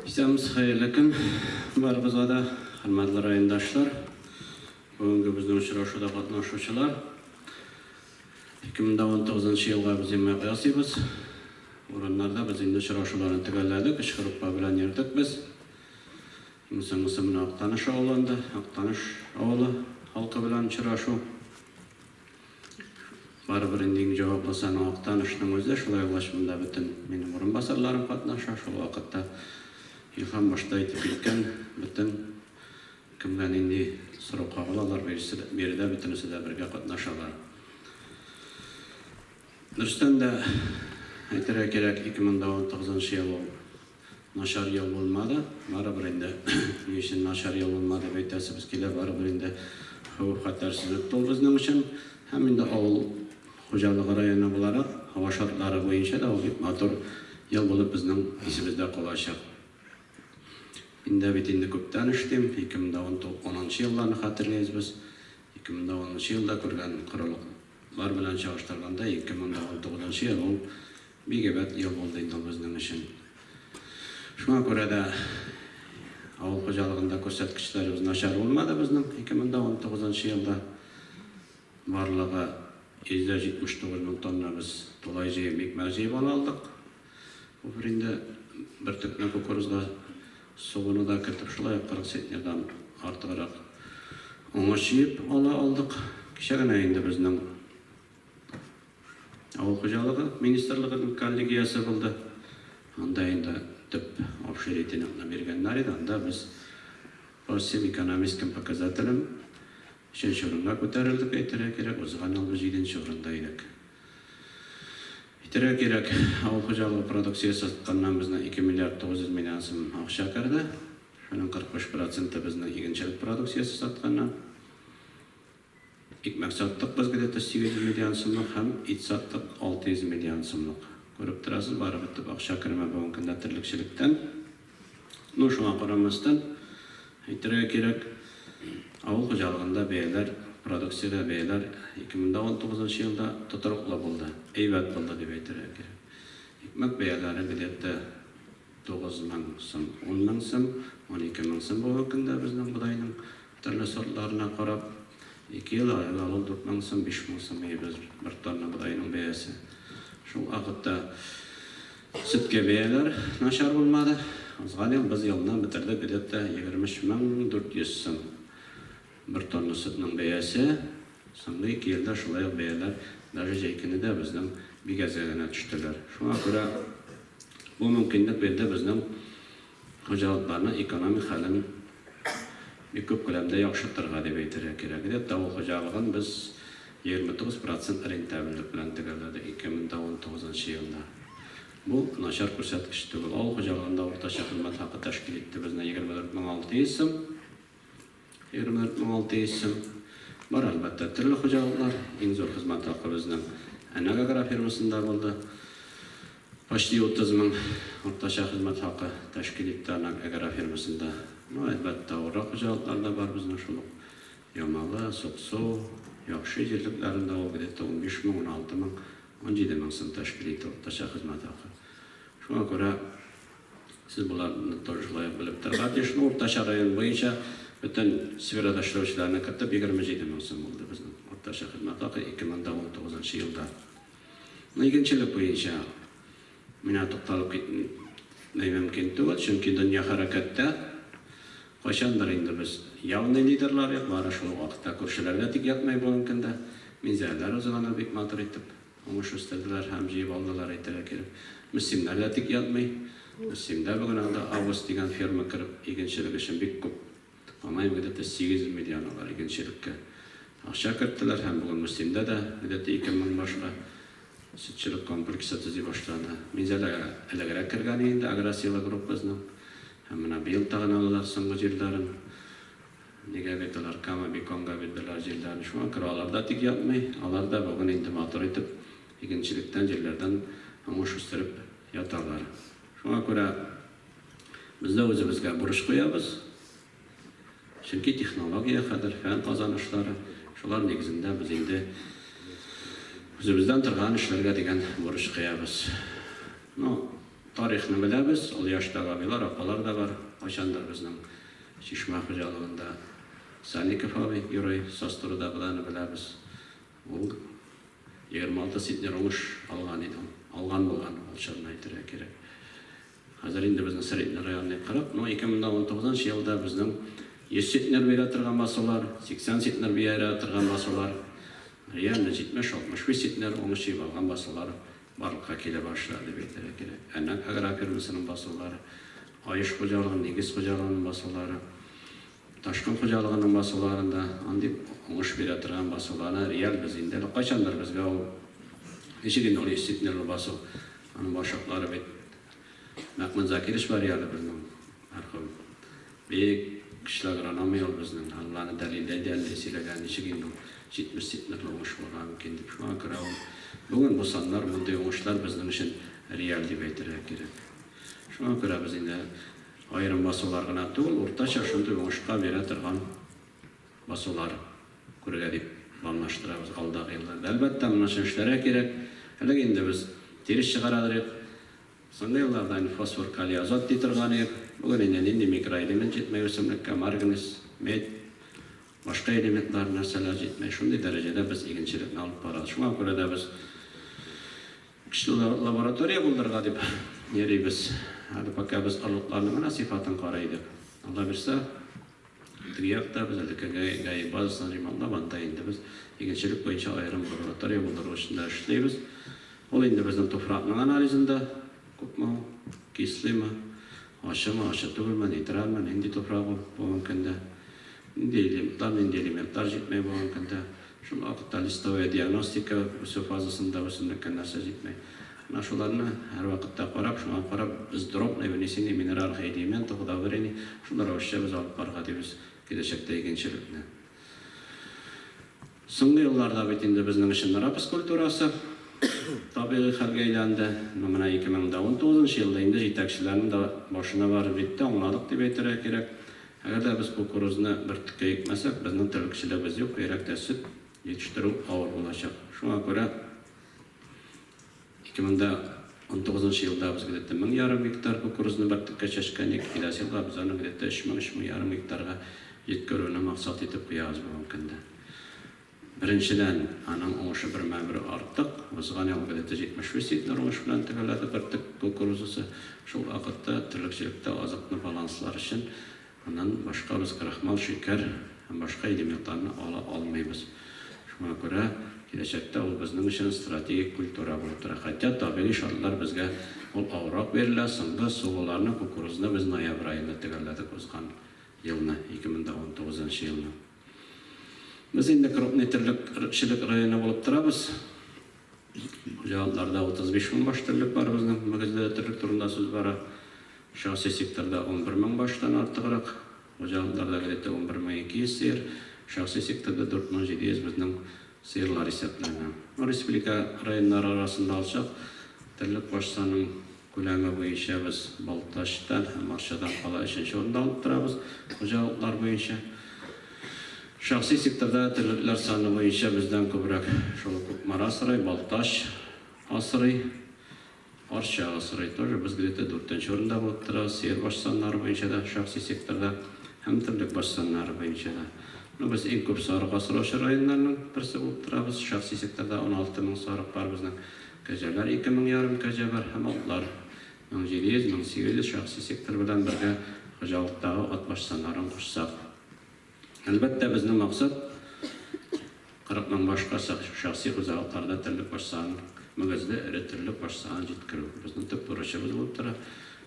Исәнмесез, хәерле көн барыбызга да, хөрмәтле райондашлар, бүгенге безнең очрашуда катнашучылар. 2019 елга без йомгак ясыйбыз. Урыннарда без инде очрашуларны төгәлләдек, өч группа белән йөрдек без. Иң соңгысы менә Актаныш авылында, Актаныш авылы халкы белән очрашу. Барыбер инде иң җаваплысы аның Актанышның үзе, шулай булгач монда бөтен минем урынбасарларым катнаша, шул вакытта Илһам башта әйтеп киткән, бөтен кемгә нинди сорау кагыла, алар биредә бөтенесе дә бергә катнашалар. Дөрестән дә, әйтергә кирәк, 2019 ел ул начар ел булмады. Барыбер инде, ни өчен начар ел булмады дип әйтәсебез килә, барыбер инде хәвеф-хәтәрсез үтте ул безнең өчен. Һәм инде авыл хуҗалыгы районы буларак, һава шартлары буенча да ул бик матур ел булып безнең исебездә калачак. Мин дә бит инде күптән эшлим, 2010 елларны хәтерлибез без. 2010 елда күргән корылыклар белән чагыштырганда, 2019 ел ул Бик әйбәт ел булды инде ул безнең өчен. Шуңа күрә дә авыл хуҗалыгында күрсәткечләребез начар булмады безнең 2019 елда. Барлыгы 179 мең тонна без тулай җыем икмәк җыеп ала алдык. Бу бер инде бөртекне кукурузга сугуны да кертеп, шулай ук 40 центнердан артыграк уңыш җыеп ала алдык. Кичә генә инде безнең Авыл хуҗалыгы министрлыгының коллегиясе булды. Анда инде төп общий рейтингны биргәннәр иде. Анда без по всем экономическим показателям өченче урынга күтәрелдек, әйтергә кирәк. Узган ел без җиденче урында идек. Әйтергә кирәк, авыл хуҗалыгы продукциясе сатканнан безнең 2 миллиард 900 миллион сум акча керде. Шуның 45 проценты безнең игенчелек продукциясе сатканнан. Икмәк саттык без где-то 800 миллион сумлык һәм ит саттык 600 миллион сумлык. Күреп торасыз, барыбер төп акча кереме бүгенге көндә терлекчелектән. Ну, шуңа карамастан, әйтергә кирәк, авыл хуҗалыгында бәяләр, продукциягә бәяләр 2019 елда тотрыклы булды, әйбәт булды дип әйтергә кирәк. Икмәк бәяләре где-то 9000 сум, 10 000 сум, 12 мең сум бүгенге көндә безнең бодайның төрле сортларына карап. Ике ел аерыла ул 4000 сум, 5000 сум йыйбыз бер тонна бодайның бәясе. Шул вакытта сөткә бәяләр начар булмады. Узган ел без елны бетердек где-то 23400 сум бер тонна сөтнең бәясе. Соңгы ике елда шулай ук бәяләр даже җәй көне дә безнең бик әзгә генә төштеләр. Шуңа күрә бу мөмкинлек бирде безнең хуҗалыкларның экономик хәлен бик күп күләмдә яхшыртырга дип әйтергә кирәк. Где-то авыл хуҗалыгын без 29 процент рентабельлек белән төгәлләдек 2019 елда. Бу начар күрсәткеч түгел. Авыл хуҗалыгында уртача хезмәт хакы тәшкил итте безнең 24 600 сум. 24 600 сум. Бар, әлбәттә, төрле хуҗалыклар. Иң зур хезмәт хакы безнең Әнәк агрофирмасында булды. Почти 30 мең уртача хезмәт хакы тәшкил итте Әнәк агрофирмасында. Ну, әлбәттә, авыррак хуҗалыклар да бар безнең шул ук Ямалы, Суксу, Яхшый җирлекләрендә ул где-то 15 мең, 16 мең, 17 мең сум тәшкил итә уртача хезмәт хакы. Шуңа күрә Сез боларны тоже шулай ук белеп торырга тиеш. Ну, уртача район буенча бөтен сферада эшләүчеләрне кертеп 27 мең сум булды безнең уртача хезмәт хакы 2019 елда. Ну, игенчелек буенча миңа тукталып китмәй мөмкин түгел, чөнки дөнья хәрәкәттә. Кайчандыр инде без явный лидерлар идек, бары шул ук вакытта күршеләр дә тик ятмый бүгенге көндә. Минзәләләр узганы бик матур итеп. Уңыш үстерделәр һәм җыеп алдылар, әйтергә кирәк. Мөслимнәр дә тик ятмый. Мөслимдә бүген анда Август дигән фирма кереп, игенчелек өчен бик күп, по-моему, где-то 800 миллион алар игенчелеккә акча керттеләр һәм бүген Мөслимдә дә где-то 2000 башка сөтчелек комплексы төзи башлады. Минзәләгә элегрәк кергән иде инде Агросила Групп безнең. Һәм менә быел тагын алалар соңгы җирләрен. Нигә бит алар Кама Беконга бирделәр җирләрен. Шуңа күрә алар да тик ятмый, алар да бүген инде матур итеп игенчелектән, җирләрдән уңыш үстереп яталар. Шуңа күрә без дә үзебезгә бурыч куябыз. Чөнки технология хәзер, фән казанышлары, шулар нигезендә без инде үзебездән торган эшләргә дигән бурыч куябыз. Ну. тарихны беләбез, олы яшьтәге абыйлар, апалар да бар. Кайчандыр безнең Чишмә хуҗалыгында Сальников абый Герой Састурыда без аны беләбез. Ул 26 центнер уңыш алган иде ул. Алган булган, ул чорны әйтергә кирәк. Хәзер инде безнең средний районный 40, но 2019 нчы елда безнең 100 центнер бирә торган басулар, 80 центнер бирә торган басулар, реально 70-65 центнер уңыш җыеп алган басулар барлыкка килә башлады дип әйтергә кирәк. Әнәк агрофирмасының басулары, Аеш хуҗалыгының, Нигез хуҗалыгының басулары, Ташкын хуҗалыгының басуларында андый уңыш бирә торган басуларны реаль без инде әле кайчандыр безгә ул ничек инде ул 100 центнерлы басу, аның башаклары бит Мәхмүт Закирович бар әле безнең мәрхүм. Бик көчле агрономия ул безнең. Алланы дәлилләй-дәлилли сөйләгән, ничек инде ул 70 центнерлы уңыш булырга мөмкин дип. Шуңа күрә ул бүген бу саннар, мондый уңышлар безнең өчен реаль дип әйтергә кирәк. Шуңа күрә без инде аерым басулар гына түгел, уртача шундый уңышка бирә торган басулар күрергә дип планлаштырабыз алдагы елларда. Әлбәттә, моның өчен эшләргә кирәк. Элек инде без тирес чыгара идек. Соңгы елларда инде фосфор, калий, азот ди торган идек. Бүген инде нинди микроэлемент җитмәй үсемлеккә, марганец, медь, башка элементлар, нәрсәләр җитмәй. Шундый дәрәҗәдә без игенчелекне алып барабыз. Шуңа күрә дә без көчле лаборатория булдырырга дип йөрибез. Әле пока без орлыкларның гына сыйфатын карый идек. Алла бирсә, теге якта без әле ГАИ базасын ремонтлап, анда инде без игенчелек буенча аерым лаборатория булдыру өстендә эшлибез. Ул инде безнең туфракның анализында күпме ул, кислыймы, ачымы, ачы түгелме, нейтральмы, нинди туфрак ул бүгенге көндә, нинди элементлар, нинди элементлар җитмәй бүгенге көндә. Шул вакытта листовая диагностика үсү фазасында үсемлеккә нәрсә җитми. Менә шуларны һәрвакытта карап, шуңа карап без дробное внесение минеральных элементов, удобрений, шул рәвешчә без алып барырга дибез киләчәктә игенчелекне. Соңгы елларда бит инде безнең өчен рапс культурасы табигый хәлгә әйләнде. Ну менә 2019 нчы елда инде җитәкчеләрнең дә башына барып җитте, аңладык дип әйтергә кирәк. Әгәр дә без кукурузны бөртеккә икмәсәк, безнең терлекчелегебез юк, бигрәк тә сөт җитештерү авыр булачак. Шуңа күрә 2019 нчы елда без где-то 1500 гектар кукурузны бөртеккә чәчкән идек, киләсе елга без аны где-то 3000, 3500 гектарга җиткерүне максат итеп куябыз бүгенге көндә. Беренчедән, аның уңышы бермә-бер артык. Узган ел где-то 75 центнер уңыш белән төгәлләде бөртек кукурузасы. Шул вакытта терлекчелектә азыкны баланслар өчен аннан башка без крахмал, шикәр һәм башка элементларны ала алмыйбыз. Шуңа күрә киләчәктә ул безнең өчен стратегик культура булып тора. Хотя табигый шартлар безгә ул авыррак бирелә. Соңгы сугуларны, кукурузны без ноябрь аенда төгәлләдек узган елны, 2019 нчы елны. Без инде крупный терлекчелек районы булып торабыз. Хуҗалыкларда 35 мең баш терлек бар безнең, мөгезле терлек турында сүз бара. Шәхси секторда 11 мең баштан артыграк, хуҗалыкларда где-то 11 200 сыер, шәхси секторда 4700 безнең сыерлар исәпләнә. Республика районнары арасында алсак, терлек баш санын Күләме буенча без Балтачтан һәм Арчадан кала өченче урында алып торабыз, хуҗалыклар буенча. Шәхси секторда терлекләр саны буенча бездән күбрәк шул Кукмара асрый, Балтач асрый, Арча асрый. Тоже без где-то дүртенче урында булып торабыз, сыер баш саннары буенча да шәхси секторда һәм терлек баш саннары буенча да. Ну, без иң күп сарык асраучы районнарның берсе булып торабыз. Шәхси секторда 16 мең сарык бар безнең. Кәҗәләр 2500 кәҗә бар һәм атлар 1700, 1800 шәхси сектор белән бергә хуҗалыктагы ат баш саннарын кушсак. Әлбәттә, безнең максат, 40 мең башка шәхси хуҗалыкларда терлек баш санын, мөгезле эре терлек баш санын җиткерү. Безнең төп бурычыбыз булып тора.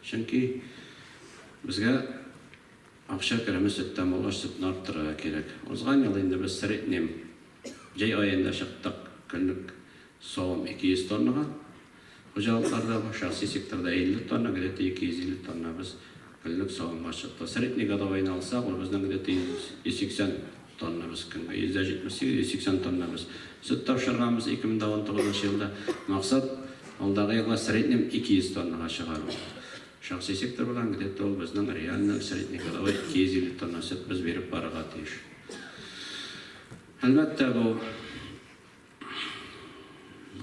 Чөнки безгә акча кереме сөттән булгач, сөтне арттырырга кирәк. Узган ел инде без среднем Җәй аенда чыктык, көнлек савым 200 тоннага. Хуҗалыкларда бу, шәхси секторда 50 тонна, где-то 250 тонна без көнлек савымга чыктык. Средний годовойны алсак, ул безнең где-то 180 тонна без көнгә, 178, 180 тонна без сөт тапшырганбыз 2019 елда. Максат, алдагы елга среднем 200 тоннага чыгару. Шәхси сектор белән где-то ул безнең реально средний годовой 250 тонна сөт без биреп барырга тиеш. Әлбәттә, бу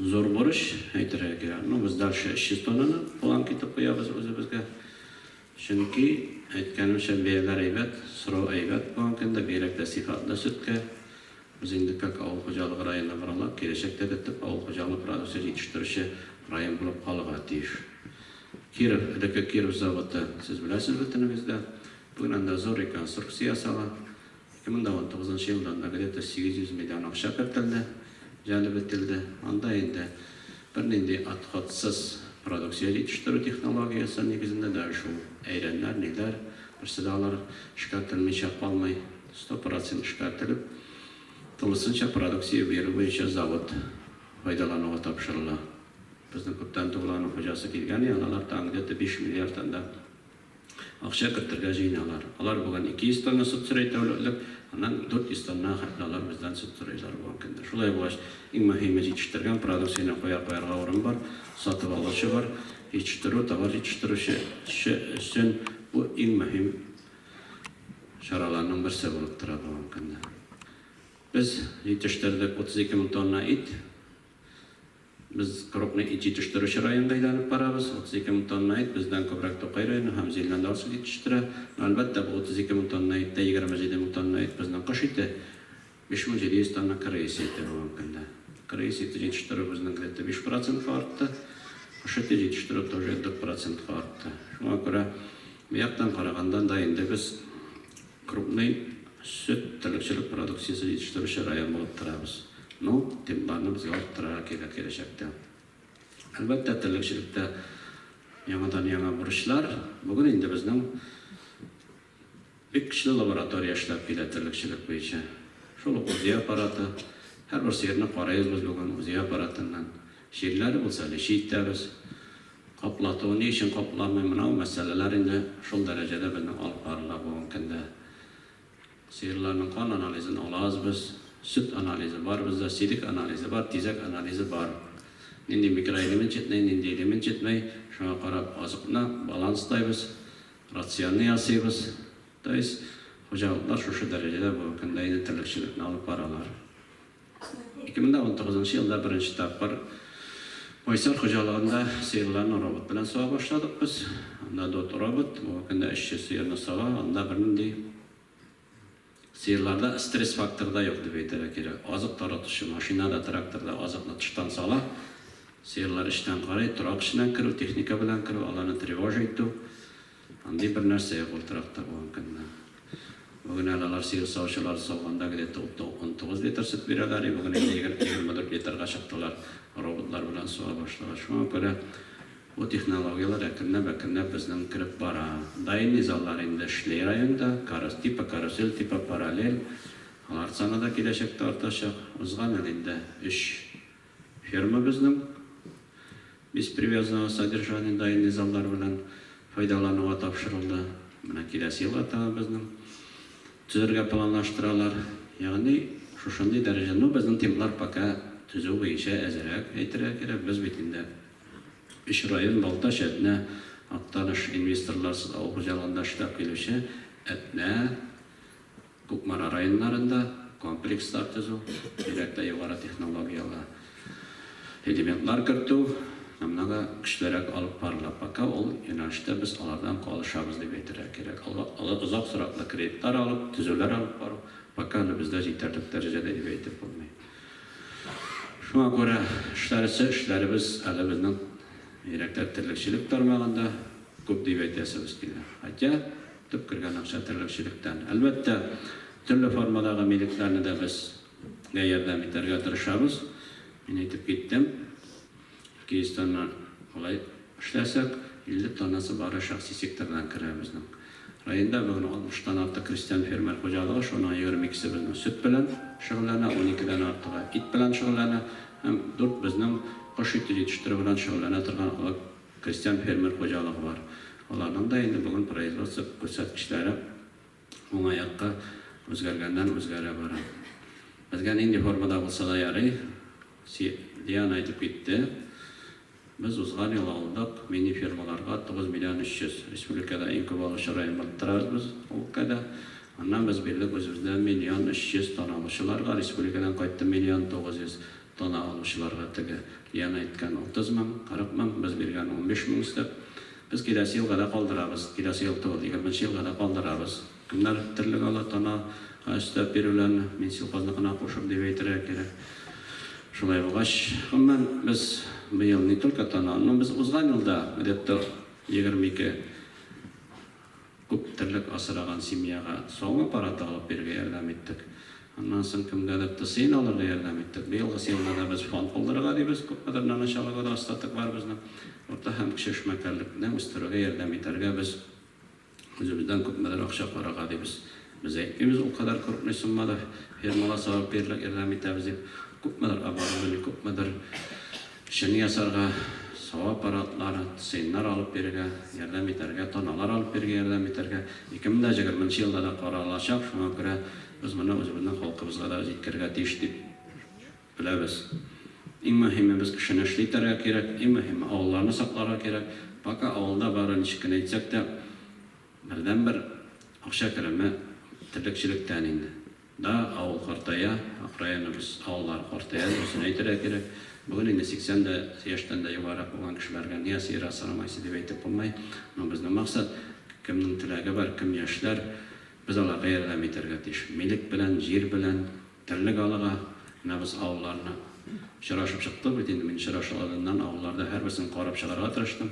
Зур бурыч, әйтергә кирәк. Ну, без дальше 300 тоннаны план итеп куябыз үзебезгә. Чөнки, әйткәнемчә, бәяләр әйбәт, сорау әйбәт бүгенге көндә, бигрәк тә сыйфатлы сөткә. Без инде как авыл хуҗалыгы районы буларак, киләчәктә дә төп авыл хуҗалыгы продукция җитештерүче район булып калырга тиеш. Киров, элекке Киров заводы, сез беләсез бөтенегез дә. Бүген анда зур реконструкция ясала. 2019 елда анда где-то 800 миллион акча кертелде, җәлеп ителде. Анда инде бернинди отходсыз продукция җитештерү технологиясе нигезендә дә шул әйрәннәр, ниләр, берсе дә алар эшкәртелмичә калмый. 100% эшкәртелеп, тулысынча продукция бирү буенча завод файдалануга тапшырыла. Безнең күптән түгел аның хуҗасы килгән, алар тагын где-то 5 миллиард анда акча кертергә җыеналар. Алар бүген 200 тонна сөт сорый тәүлеклек, аннан 400 тонна хәтле алар бездән сөт сорыйлар бүгенге көндә. Шулай булгач, иң мөһиме җитештергән продукцияне кая куярга урын бар, сатып алучы бар, җитештерү, товар җитештерүче өчен бу иң мөһим чараларның берсе булып тора бүгенге көндә. Без җитештердек 32 мең тонна ит. Без крупный ит җитештерүче районга әйләнеп барабыз. 32 мең тонна ит бездән күбрәк Тукай районы һәм Зеленодольск җитештерә. Но, әлбәттә, бу 32 мең тонна иттә 27 мең тонна ит безнең кош ите, 5700 тонна кыргыз ите бүгенге көндә. Кыргыз ите җитештерү безнең где-то 5 процентка артты. Кош ите җитештерү тоже 4 процентка артты. Шуңа күрә бу яктан караганда да инде без крупный сөт терлекчелек продукциясе җитештерүче район булып торабыз. Ну, темпларны безгә арттырырга кирәк киләчәктә. Әлбәттә, терлекчелектә яңадан-яңа бурычлар. Бүген инде безнең бик көчле лаборатория эшләп килә терлекчелек буенча. Шул ук УЗИ аппараты. Һәрбер сыерны карыйбыз без бүген УЗИ аппаратыннан. Чирләре булса, лечить итәбез. Каплату, ни өчен капламый, менә ул мәсьәләләр инде шул дәрәҗәдә безнең алып барыла бүгенге көндә. Сыерларның кан анализын алабыз без, сөт анализы бар бездә, сидек анализы бар, тизәк анализы бар. Нинди микроэлемент җитми, нинди элемент җитми, шуңа карап азыкны баланслайбыз, рационны ясыйбыз. То есть хуҗалыклар шушы дәрәҗәдә бүгенге көндә инде терлекчелекне алып баралар. 2019 елда беренче тапкыр Байсар хуҗалыгында сыерларны робот белән сава башладык без. Анда дот робот, бүгенге көндә 300 сыерны сава, анда бернинди сыерларда стресс факторы да юк дип әйтергә кирәк. Азык таратучы машина да, трактор да азыкны тыштан сала. Сыерлар эчтән карый, торак эченә керү, техника белән керү, аларны тревожа итү. Андый бер нәрсә юк ул торакта бүгенге көндә. Бүген әле алар сыер савучылар сауганда где-то 19 литр сөт бирәләр, и бүген инде 24 литрга чыктылар, роботлар белән сава башлагач. Шуңа күрә бу технологияләр әкренләп-әкренләп безнең кереп бара. Даими заллар инде эшли районда, типа карусель, типа параллель. Алар саны да киләчәктә артачак. Узган ел инде өч ферма безнең без привязанного содержания даими заллар белән файдалануга тапшырылды. Менә киләсе елга тагын безнең төзергә планлаштыралар. Ягъни шушындый дәрәҗә. Ну, безнең темплар пока төзү буенча әзерәк, әйтергә кирәк. Без бит инде өч район, Балтач, Әтнә, Актаныш инвесторларсыз авыл хуҗалыгында эшләп килүче Әтнә, Кукмара районнарында комплекслар төзү, бигрәк тә югары технологияле элементлар кертү намного көчлерәк алып барыла. Пока ул юнәлештә без алардан калышабыз дип әйтергә кирәк. Озак сроклы кредитлар алып, төзүләр алып бару пока әле бездә җитәрлек дәрәҗәдә дип әйтеп булмый. Шуңа күрә эшләресе эшләребез әле безнең бигрәк тә терлекчелек тармагында күп дип әйтәсебез килә. Хотя төп кергән акча терлекчелектән. Әлбәттә, төрле формадагы милекләрне дә без гә ярдәм итәргә тырышабыз. Мин әйтеп киттем, 200 тонна алай эшләсәк, 50 тоннасы бары шәхси сектордан керә безнең. Районда бүген 60 тан артык крестьян-фермер хуҗалыгы, шуның 22-се безнең сөт белән шөгыльләнә, 12-дән артыгы ит белән шөгыльләнә һәм дүрт безнең кош ите җитештерү белән шөгыльләнә торган олы крестьян-фермер хуҗалыгы бар. Аларның да инде бүген производство күрсәткечләре уңай якка үзгәргәннән үзгәрә бара. Безгә нинди формада булса да ярый, Диана әйтеп китте. Без узган ел алдык мини-фермаларга 9 миллион 300. Республикада иң күп алучы район булып торабыз без ул өлкәдә. Аннан без бирдек үзебездән миллион 300 тонна алучыларга, республикадан кайтты миллион 900. Тана алучыларга теге Лиана әйткән 30 мең, 40 мең, без биргән 15 мең өстәп. Без киләсе елга да калдырабыз, киләсе ел түгел, егерменче елга да калдырабыз. Кемнәр терлек ала, танага өстәп бирүләрне, Минсельхозныкына кушып дип әйтергә кирәк. Шулай булгач, гомумән, без быел не только тана, но без узган елда где-то 22 күп терлек асраган семьяга савым аппараты алып бирергә ярдәм иттек. Аннан соң кемгәдер ТСИН алырга ярдәм иттек. Быелгысы елда да без фонд булдырырга дибез, күпмедер на начало года остаток бар безнең. Урта һәм кече эшмәкәрлекне үстерүгә ярдәм итәргә без үзебездән күпмедер акча карарга дибез. Без әйтмибез, ул кадәр крупный суммада фирмалар савып бирерлек ярдәм итәбез дип. Күпмедер оборудование, күпмедер чын ясарга, саву аппаратлары, ТСИНнар алып бирергә ярдәм итәргә, таналар алып бирергә ярдәм итәргә. 2020 нче елда да каралачак, шуңа күрә без моны үзебезнең халкыбызга да җиткерергә тиеш дип беләбез. Иң мөһиме, без кешене эшле итәргә кирәк, иң мөһиме, авылларны сакларга кирәк. Пока авылда бары ничек кенә әйтсәк тә, бердәнбер акча кереме терлекчелектән инде. Да, авыл картая, районыбыз авыллары картая, дөресен әйтергә кирәк. Бүген инде 80 дә яшьтән дә югарырак булган кешеләргә нигә сыер асрамайсыз дип әйтеп булмый. Но безнең максат, кемнең теләге бар, кем яшьләр, без аларга ярдәм итәргә тиеш. Милек белән, җир белән. Терлек алырга. Менә без авылларны очрашып чыктык бит инде. Мин очрашу алдыннан авылларда һәрберсен карап чыгарга тырыштым.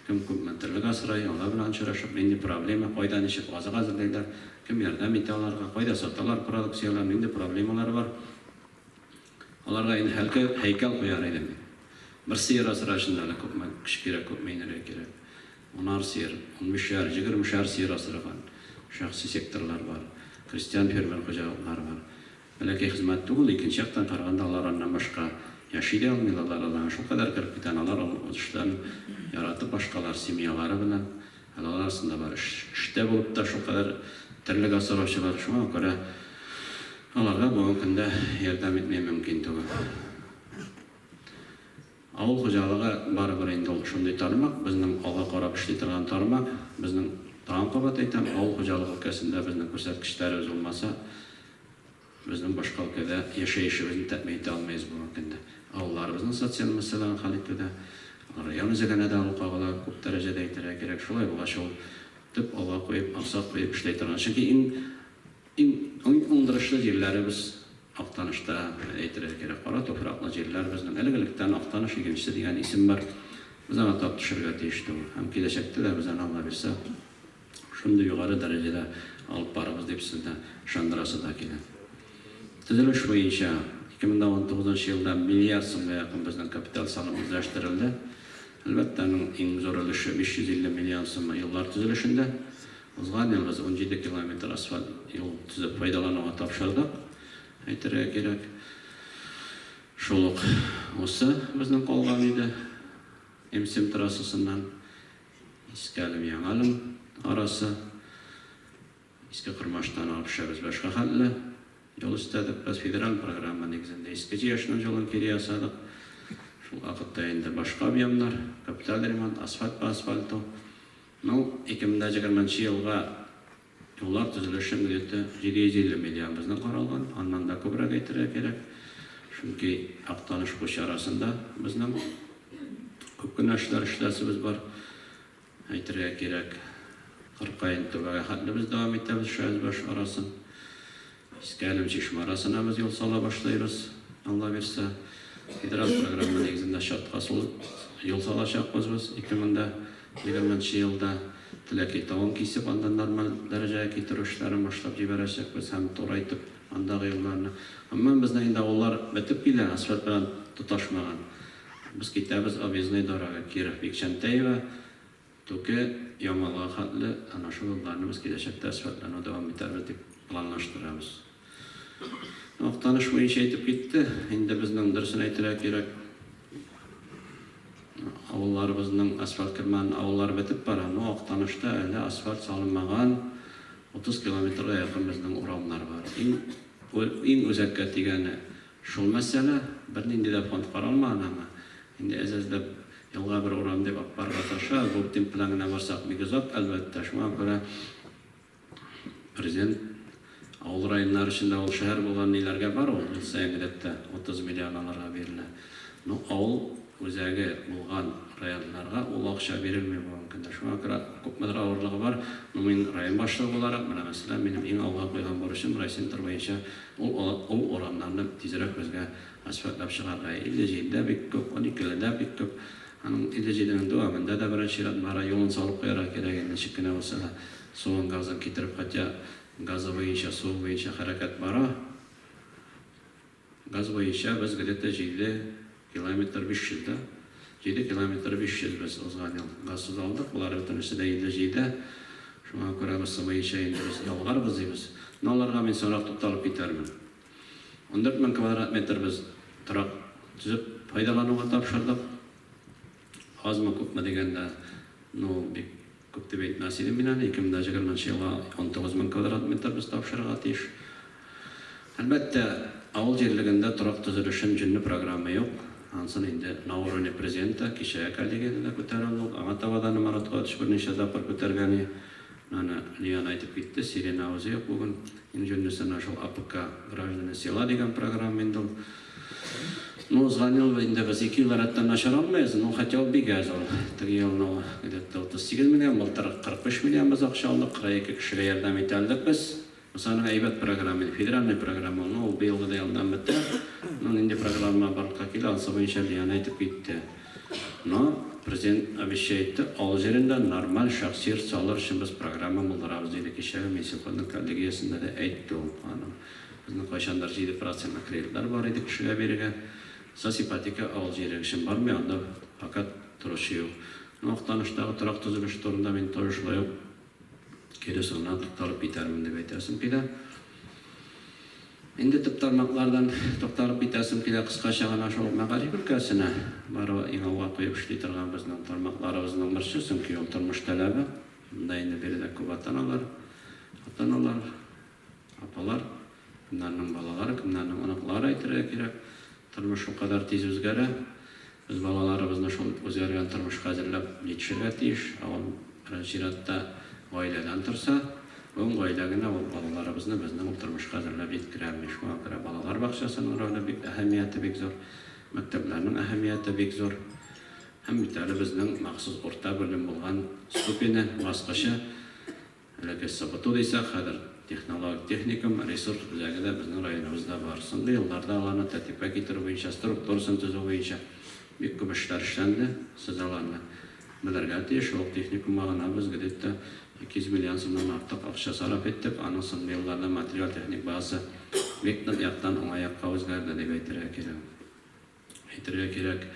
Кем күпме терлек асрый, алар белән очрашып, нинди проблема, кайда ничек азык әзерлиләр, кем ярдәм итә аларга, кайда саталар продукцияләрен, нинди проблемалары бар. Аларга инде һәлкә, һәйкәл куяр идем мин. Бер сыер асрар өчен дә әле күпме көч кирәк, күпме энергия кирәк. Унар сыер, унбишәр, егермешәр сыер асраган шәхси секторлар бар, крестьян-фермер хуҗалыклары бар. Бәләкәй хезмәт түгел, икенче яктан караганда, алар аннан башка яши дә алмыйлар, алар аларга шулкадәр кереп китән, алар ул үз эшләрен яратып башкалар, семьялары белән, әле алар арасында бар эш, эштә булып та шулкадәр терлек асраучылар, шуңа күрә аларга бүгенге көндә ярдәм итми мөмкин түгел. Авыл хуҗалыгы барыбер инде ул шундый тармак, безнең алга карап эшли торган тармак. Безнең, тагын кабат әйтәм, авыл хуҗалыгы өлкәсендә безнең күрсәткечләребез булмаса, безнең башка өлкәдә яшәешебезне тәэмин итә алмыйбыз бүгенге көндә. Авылларыбызның социаль мәсьәләләрен хәл итүдә, район үзәгенә дә ул кагыла, күп дәрәҗәдә әйтергә кирәк. Шулай булгач, ул төп алга куеп, максат куеп эшли торган. Чөнки иң Иң уңдырышлы җирләребез Актанышта, әйтергә кирәк, кара туфраклы җирләр безнең. Элек-электән Актаныш игенчесе дигән исем бар. Без аны тап төшерергә тиеш түгел. Һәм киләчәктә дә без аны, Алла бирсә, шундый югары дәрәҗәдә алып барырбыз дип сезне ышандырасы да килә. Төзелеш буенча 2019 елда миллиард сумга якын безнең капиталь салым үзләштерелде. Әлбәттә, аның иң зур өлеше, 550 миллион сумы юллар төзелешендә. Узган ел без 17 километр асфальт юл төзеп файдалануга тапшырдык, әйтергә кирәк. Шул ук усы безнең калган иде, М-7 трассасыннан Иске Әлем-Яңа Әлем арасы. Иске Кормаштан алып төшәбез башка хәтле. Юл өстәдек без федераль программа нигезендә Иске Җияшның юлын кире ясадык. Шул вакытта инде башка объемнар, капиталь ремонт, асфальт по асфальту. Ну, 2020 нче елга юллар төзелеше где-то 750 миллион безнең каралган, аннан да күбрәк әйтергә кирәк. Чөнки Актаныш Пучы арасында безнең күп кенә эшләр эшләсебез бар. Әйтергә кирәк, Кыркаен Түбәгә хәтле без дәвам итәбез Шәезбаш арасын. Иске Әлем Чишмә арасына без юл сала башлыйбыз, Алла бирсә. Федераль программа нигезендә Чатка сул юл салачакбыз без 2020 нче елда. Теләкәй тавын кисеп, анда нормаль дәрәҗәгә китерү эшләрен башлап җибәрәчәкбез һәм турайтып андагы юлларны. Гомумән, безнең инде авыллар бетеп килә, асфальт белән тоташмаган. Без китәбез объездной дорога Киров, Бикчәнтәево. Түке Ямалга хәтле әнә шул юлларны без киләчәктә асфальтлауны дәвам итәрбез дип планлаштырабыз. Актаныш буенча әйтеп китте. Инде безнең, дөресен әйтергә кирәк, авылларыбызның асфальт кермәгән авыллары бетеп бара. Но Актанышта әле асфальт салынмаган 30 километрга якын безнең урамнар бар. Иң иң үзәккә тигәне Шул мәсьәлә, бернинди дә фонд каралмаган аңа. Инде әз-әзләп елга бер урам дип алып барырга тырышабыз. Бу темп белән генә барсак, бик озак, әлбәттә. Шуңа күрә Президент Авыл районнары өчен дә ул шәһәр булган ниләргә бар ул, ел саен гадәттә 30 миллион аларга бирелә. Ну, авыл үзәге булган районнарга ул акча бирелми бүгенге көндә. Шуңа күрә күпмедер авырлыгы бар. Ну, мин район башлыгы буларак, менә мәсәлән, минем иң алга куйган бурычым райцентр буенча ул ул урамнарны тизрәк безгә асфальтлап чыгарга. 57 дә бик күп, 12 ле дә бик күп. Аның 57 нең дәвамында да беренче чират бара, юлын салып куярга кирәк инде, ничек кенә булса да, суын, газын китереп, хотя газы буенча, суы буенча хәрәкәт бара. Газ буенча без где-то 7 километр 500 да, 7 километр 500 без узган ел газсыз алдык, болар бөтенесе дә 57. Шуңа күрә бусы буенча инде без ялгарбыз дибез. Но аларга мин соңрак тукталып китәрмен. 14 мең квадрат метр без торак төзеп файдалануга тапшырдык. Азмы, күпме дигәндә, ну, бик күп дип әйтмәс идем мин аны. 2020 нчы елга 19 мең квадрат метр без тапшырырга тиеш. Әлбәттә, авыл җирлегендә торак төзелешен җөнле программа юк. Ансын инде на уровне президента, кичәге коллегиядә дә күтәрелде ул. Аңа таба да Марат Куатович берничә тапкыр күтәргән и. Аны Лиана әйтеп китте, Сирена үзе юк бүген. Иң җүнлесе менә шул АПК Граждане села дигән программа инде ул. Ну, узган ел инде без ике ел рәттән начар алмыйбыз, ну, хотя ул бик әз ул. Теге елны ул где-то 38 миллион, былтыр 45 миллион без акча алдык, 42 кешегә ярдәм итә алдык без. Бусы аның әйбәт программа инде, федеральный программа ул, ну, ул быелгы да елдан бетә. Ну, нинди программа барлыкка килә, анысы буенча Лиана әйтеп китте. Но президент обещай итте, авыл җирендә нормаль шәхси йорт салыр өчен без программа булдырабыз, диде. Кичәге Минсельхозның коллегиясендә дә әйтте ул аны. Безнең кайчандыр 7 процентлы кредитлар бар иде кешегә бирергә. Сас ипотека авыл җире өчен бармый, анда пока торучы юк. Ну, Актаныштагы торак төзелеше турында мин тоже шулай ук кире соңыннан тукталып китәрмен дип әйтәсем килә. Инде төп тармаклардан тукталып китәсем килә кыскача гына шул мәгариф өлкәсенә. Бары иң алга куеп эшли торган безнең тармакларыбызның берсе, чөнки ул тормыш таләбе. Монда инде биредә күп ата-аналар, ата-аналар, апалар, кемнәрнең балалары, кемнәрнең оныклары әйтергә кирәк. Тормыш шулкадәр тиз үзгәрә. Без балаларыбызны шул үзгәргән тормышка әзерләп җитешергә тиеш. Ә ул, беренче чиратта, гаиләдән торса, бүген гаилә генә ул балаларыбызны безнең ул тормышка әзерләп җиткерә алмый. Шуңа күрә балалар бакчасының роле бик, әһәмияте бик зур, мәктәпләрнең әһәмияте бик зур. Һәм бит әле безнең махсус урта белем булган ступене, баскычы, Элекке СБТУ дисәк, хәзер технологик техникум, ресурс үзәге дә безнең районыбызда бар. Соңгы елларда аларны тәртипкә китерү буенча, структурасын төзү буенча бик күп эшләр эшләнде. Сез аларны белергә тиеш. Шул ук техникумга гына без где-то 200 миллион сумнан артык акча сарыф иттек. Аның соңгы елларда материаль-техник базасы бик нык яктан уңай якка үзгәрде, дип әйтергә кирәк. Әйтергә кирәк,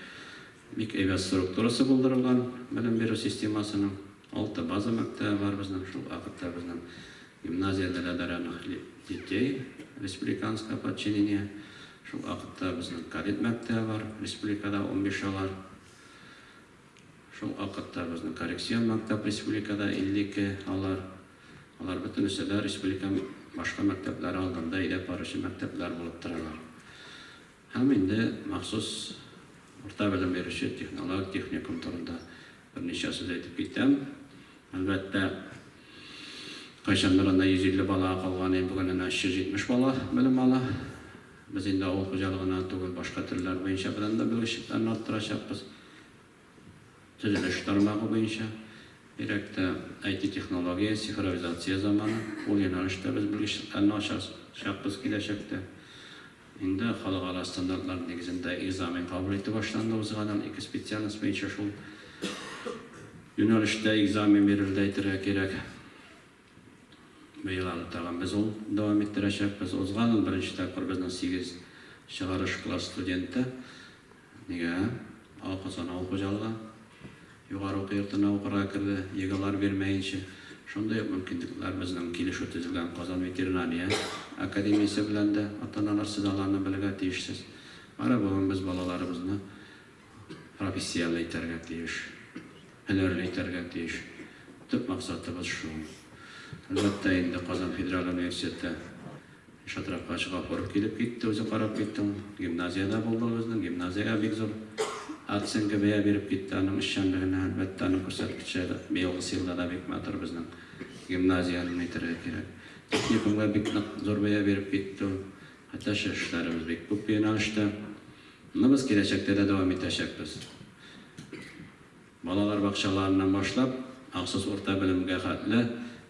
бик әйбәт структурасы булдырылган белем бирү системасының. Алты база мәктәбе бар безнең, шул вакытта безнең гимназия для одаренных детей республиканского подчинения, шул вакытта безнең кадет мәктәбе бар, республикада 15 алар. Шул вакытта безнең коррекцион мәктәп республикада 52 алар. Алар бөтенесе дә республика башка мәктәпләре алдында әйдәп баручы мәктәпләр булып торалар. Һәм инде махсус урта белем бирүче технологик техникум турында берничә сүз әйтеп китәм. Әлбәттә, кайчандыр анда 150 бала калган иде, бүген әнә 370 бала белем ала. Без инде авыл хуҗалыгына түгел, башка төрләр буенча белән дә белгечлекләрне арттырачакбыз. Төзелеш тармагы буенча, бигрәк тә IT-технология, цифровизация заманы, ул юнәлештә без белгечлекләрне ачачакбыз киләчәктә. Инде халыкара стандартлар нигезендә экзамен кабул итү башланды узган ел, ике специальность буенча шул юнәлештә экзамен бирелде, әйтергә кирәк. Быел аны тагын без ул дәвам иттерәчәкбез. Узган ел беренче тапкыр безнең сигез чыгарыш класс студенты нигә Казан авыл хуҗалыгы Югары уку йортына укырга керде, ЕГЭлар бирмәенчә. Шундый ук мөмкинлекләр безнең килешү төзелгән Казан ветеринария академиясе белән дә, ата-аналар, сез аларны белергә тиешсез. Бары бүген без балаларыбызны профессияле итәргә тиеш, һөнәрле итәргә тиеш. Төп максатыбыз шул. Әлбәттә инде, Казан федераль университеты Илшат Рафкатович Гафуров килеп китте, үзе карап китте ул. Гимназиядә булды ул безнең, гимназиягә бик зур оценка, бәя биреп китте аның эшчәнлегенә. Әлбәттә, аның күрсәткече быелгысы елда да бик матур безнең. Гимназиянең әйтергә кирәк. Техникумга бик нык зур бәя биреп китте ул. Хәтта эшләребез бик күп бу юнәлештә. Моны без киләчәктә дә дәвам итәчәкбез. Балалар бакчаларыннан башлап, махсус урта белемгә хәтле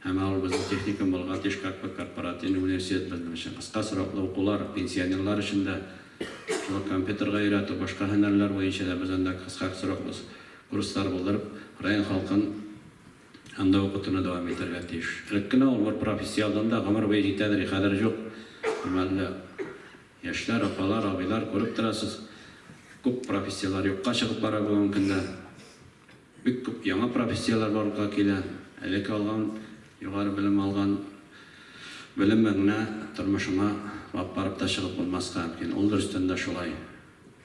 һәм ул безнең техникум булырга тиеш, как бы корпоративный университет безнең өчен. Кыска сроклы укулар, пенсионерлар өчен дә, шул ук компьютерга өйрәтү, башка һөнәрләр буенча да без анда кыска сроклы курслар булдырып, район халкын анда укытуны дәвам итәргә тиеш. Элек кенә ул бер профессия алганда гомер буе җитәдер, хәзер юк. Хөрмәтле яшьләр, апалар, абыйлар, күреп торасыз, күп профессияләр юкка чыгып бара бүгенге көндә. Бик күп яңа профессияләр барлыкка килә. Элек алган, югары белем алган белеме генә тормышыңа алып барып та чыгып булмаска мөмкин. Ул дөрестән дә шулай.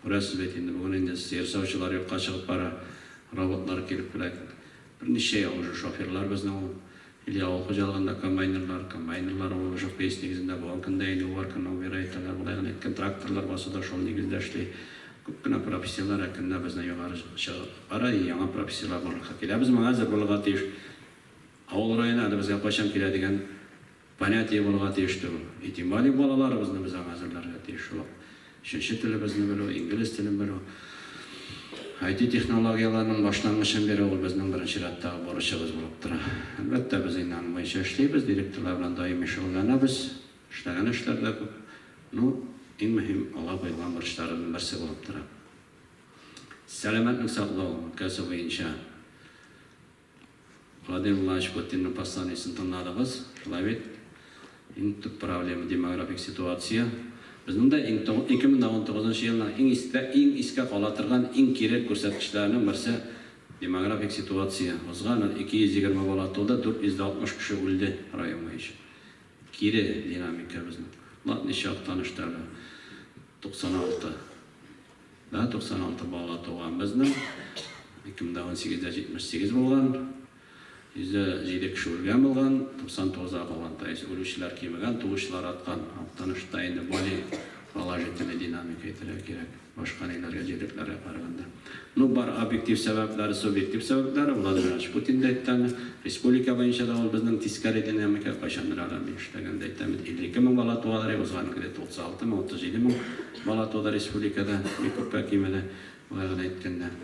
Күрәсез бит инде, бүген инде сыер савучылар юкка чыгып бара, роботлар килеп керә. Берничә ел уже шоферлар безнең ул. Или авыл хуҗалыгында комбайнерлар, комбайнерлар ул уже поезд нигезендә, бүгенге көндә инде уборканы убирать итәләр, болай гына әйткән, тракторлар басуда шул нигездә эшли. Күп кенә профессияләр әкренләп безнең югары чыгып бара, и яңа профессияләр барлыкка килә. Без моңа әзер булырга тиеш. Авыл районы әле безгә кайчан килә дигән Понятие булырга тиеш түгел. И тем более балаларыбызны без аңа әзерләргә тиеш. Шул ук өченче телебезне белү, инглиз телен белү, IT технологияләренең башлангычын бирү ул безнең беренче чираттагы бурычыбыз булып тора. Әлбәттә, без инде аның буенча эшлибез, директорлар белән даими шөгыльләнәбез, эшләгән эшләр дә күп. Ну, иң мөһим алга куелган бурычларыбызның берсе булып тора. Сәламәтлек саклау өлкәсе буенча Владимир Владимирович Путинның посланиесен тыңладыгыз, шулай бит? Иң төп проблема, демографик ситуация. Безнең дә иң 2019 елның иң истә, иң искә кала торган иң кире күрсәткечләренең берсе демографик ситуация. Узган ел 220 бала туды, 460 кеше үлде район буенча. Кире динамика безнең. Латнича Актаныштагы 96. Да 96 бала туган безнең. 2018 дә 78 булган. 107 кеше үлгән булган, 99 га калган. То есть үлүчеләр кимегән, туучылар арткан. Актанышта инде более положительный динамика әйтергә кирәк, башка ниләргә, җирлекләргә караганда. Ну, бар объектив сәбәпләре, субъектив сәбәпләре, Владимир Иванович Путин да әйтте аны. Республика буенча да ул безнең тискәре динамика, кайчандыр әле мин эшләгәндә әйтәм бит, 52 мең бала туадыр, узган где-то 36 мең, 37 мең бала туды республикада, бик күпкә кимеде, болай гына әйткәндә.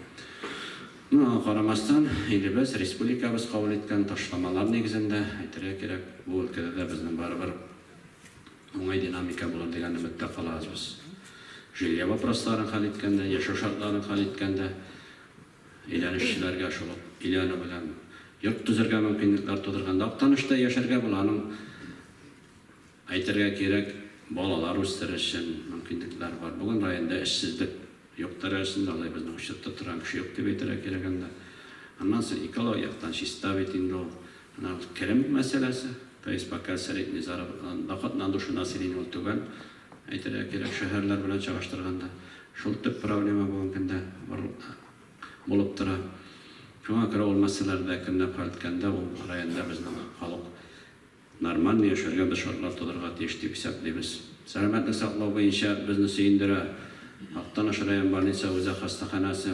Ну, аңа карамастан, илебез, республикабыз кабул иткән ташламалар нигезендә, әйтергә кирәк, бу өлкәдә дә безнең барыбер уңай динамика булыр дигән өметтә калабыз без. Жилье вопросларын хәл иткәндә, яшәү шартларын хәл иткәндә, өйләнешчеләргә шул ук өйләнү белән йорт төзергә мөмкинлекләр тудырганда, Актанышта яшәргә була, аның, әйтергә кирәк, балалар үстерер өчен мөмкинлекләр бар. Бүген районда эшсезлек юк дәрәҗәсендә, алай безнең учетта торган кеше юк дип әйтергә кирәк анда. Аннан соң экологик яктан чиста бит инде ул. Менә ул керем мәсьәләсе, то есть пока средний заработная доход на душу населения ул түбән, әйтергә кирәк, шәһәрләр белән чагыштырганда. Шул төп проблема бүгенге көндә булып тора. Шуңа күрә ул мәсьәләләрне дә әкренләп хәл иткәндә, ул районда безнең халык нормальный яшәргә без шартлар тудырырга тиеш дип исәплибез. Сәламәтлек саклау буенча безне сөендерә Актаныш район больница үзәк хастаханәсе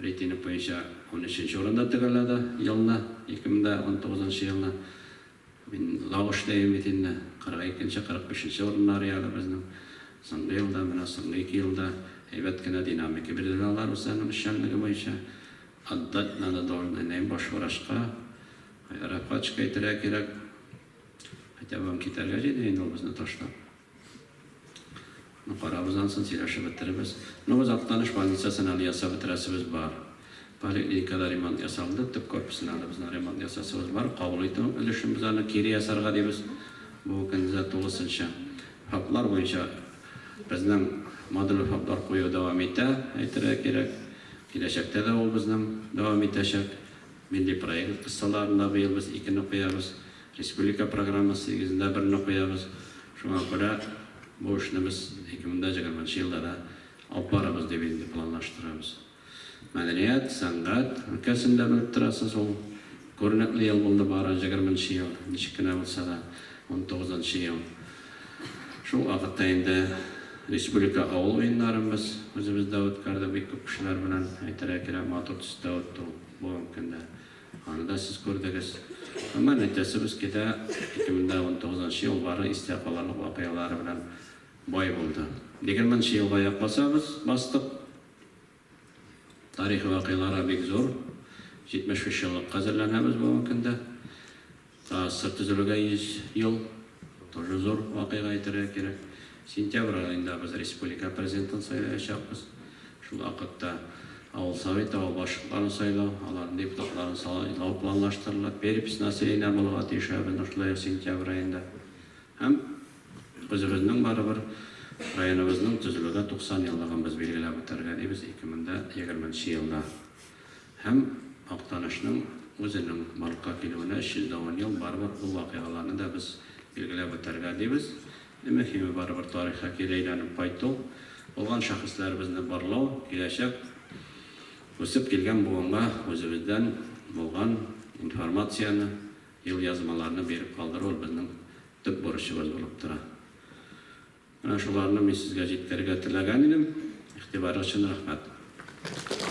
рейтинг буенча унөченче урында төгәлләде елны, 2019 нчы елны. Мин озак эшләем бит инде, 42 нче, 45 нче урыннар әле безнең. Соңгы елда, менә соңгы ике елда әйбәт кенә динамика бирделәр алар үзләренең эшчәнлеге буенча. Отдать надо должное баш врачка, Рәфкатьчка әйтергә кирәк. Хотя бы китәргә җыена инде ул безне ташлап. Ну, карабыз ансын, сөйләшеп бетерербез. Ну, без Актаныш больницасын әле ясап бетерәсебез бар. Поликлиникада ремонт ясалды, төп корпусына әле безнең ремонт ясасыбыз бар. Кабул итү өлешен без аны кире ясарга дибез. Бу көндә тулысынча. ФАПлар буенча безнең модульле ФАПлар кую дәвам итә, әйтергә кирәк. Киләчәктә дә ул безнең дәвам итәчәк. Милли проект кысаларында быел без икене куябыз, республика программасы нигезендә берне куябыз. Шуңа күрә бу эшне без 2020 нчы елда да алып барырбыз дип инде планлаштырабыз. Мәдәният, сәнгать өлкәсен дә белеп торасыз, ул күренекле ел булды бары, егерменче ел, ничек кенә булса да, унтугызынчы ел. Шул вакытта инде республика авыл уеннарын без үзебездә үткәрдек, бик күп кешеләр белән, әйтергә кирәк, матур төстә үтте ул. Бүгенге көндә. Аны да сез күрдегез. Гомумән әйтәсебез килә, 2019 нчы ел бары истә калырлык вакыйгалары белән бай булды. Егерменче елга аяк басабыз, бастык. Тарихи вакыйгалары бик зур. 75 еллыкка әзерләнәбез бүгенге көндә. ТАССР төзелүгә 100 ел, тоже зур вакыйга әйтергә кирәк. Сентябрь аенда без республика Президентын сайлаячакбыз. Шул вакытта авыл советы, авыл башлыкларын сайлау, аларның депутатларын сайлау планлаштырыла. Перепись населения булырга тиеш әле безнең шулай ук сентябрь аенда. Һәм үзебезнең барыбер районыбызның төзелүгә 90 еллыгын без билгеләп үтәргә дибез 2020 нче елда. Һәм Актанышның үзенең барлыкка килүенә 310 ел, барыбер ул вакыйгаларны да без билгеләп үтәргә дибез. Иң мөһиме барыбер тарихка кире әйләнеп кайту, булган шәхесләребезне барлау, киләчәк үсеп килгән буынга үзебездән булган информацияне, елъязмаларны биреп калдыру ул безнең төп бурычыбыз булып тора. Менә шуларны мин сезгә җиткерергә теләгән идем. Игътибарыгыз өчен рәхмәт.